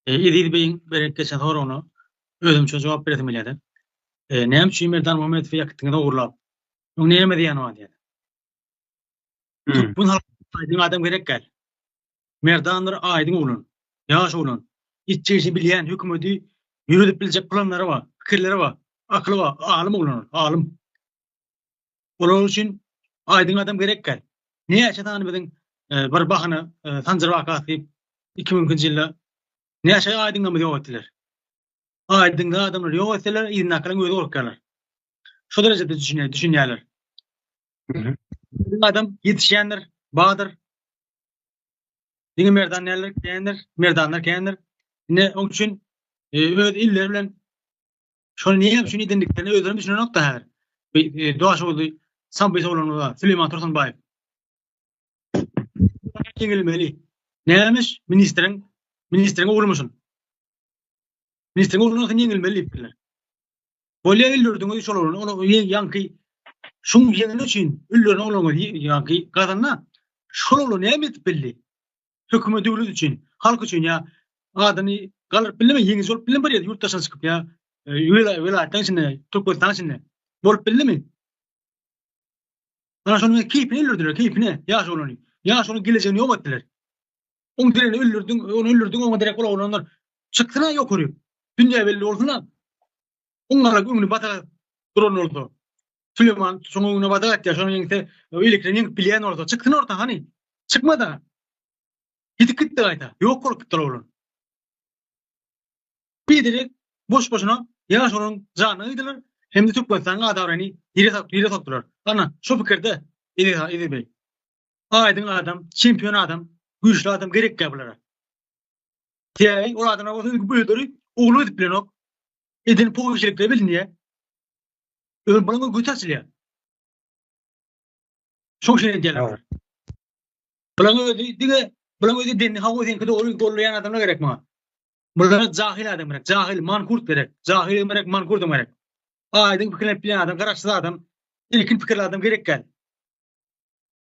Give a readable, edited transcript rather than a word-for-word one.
Eziz beýiň berip geçen soragyna özümçe jogap beresim gelýärdi. Näme üçin Merdan Muhammedowy ýakdyňyz ogurlap? Oň näme zyýany bar diýýär. Türkmen halkyna aýdyň adam gerek däl. Merdandyr aýdyň oglan, ýaş oglan. Etjek işini bilýän, hökümeti ýöredip biljek planlary bar, pikirleri bar, akyly bar, alym oglan ol, alym. Olar üçin aýdyň adam gerek däl. Näçe sany biziň bir bahana Sanjar wakasy diýip 2002-nji ýylda näçe aýdyňymyzy ýok etdiler. Aýdyň adamlary ýok etseler, yzyndakylaryň özi gorkýarlar. Şo derejede düşünýärler. Adam ýetişýändir, bardyr. Diňe Merdan däldir, kändir, Merdanlar kändir. Indi oň üçin öz illeri bilen şony näme üçin edendiklerini özleri düşünenok-da häzir. Daşoguzly Sambis oglanymyz bar, Süleýman Tursunbaýew. Ýeňilmeli. Nämiş? Ministriň ministriň oglumyşyn. Ministriň ogly bolsa ýeňilmeli diýipdirler. Bolýa öldürdiňiz şol oglany. Ol ýaňky şuň ýeňeni üçin öldüren ogluňyz ýaňky gazanda şol oglan näme edip bildi? Hökümet döwlet üçin, halk üçin ýa adyny galdyryp bildimi? Ýeňiji bolup bildimi bir ýerde ýurt daşyna çykyp ýa welaýatlaryň içinde, Türkmenistanyň içinde bolup bildimi? Ana şonuň keýpine öldürdiler, keýpine ýaş oglany. Ýaş oglan gelejegini ýok etdiler. Oň deregine öldürdiň, ony öldürdiň, oňa derek ol oglanlar çyksyn-a ýokary. Dünýä belli bolsun-a. Oň galak öňüne badak atyp duran bolsa. Süleýman şoň öňüne badak atýar, şonuň ýeňse beýlekileri ýeňip bilýän bolsa, çyksyn orta hany. Çykmady-a. Ýitip gitdi gaýta. Ýok bolup gitdi ol oglan. Biderek boş-boşuna ýaş oglanyň janyna gyýdylar hem-de Türkmenistanyň at-abraýyny ýere sokdular. Ana, şo pikirde Eziz beý. Aýdyň adam, çempion adam, güýçli adam gerekkä bulara. Sebäbi ol adamlar bolsa özleri ogullyk edip bilenok. Eden powuşçilikleri bilinýär. Öz bularyň göti açylýar. Şoň üçin edýärler bular. Bularyň özi diňe bularyň özi denni hawa seňki dogry gollaýan adamlar gerek maňa. Bulara jahyl adam gerek. Jahyl mankurt gerek. Jahyl gerek, mankurt gerek. Aýdyň pikirlenip bilýän adam, garaşsyz adam, erkin pikirli adam gerek däl.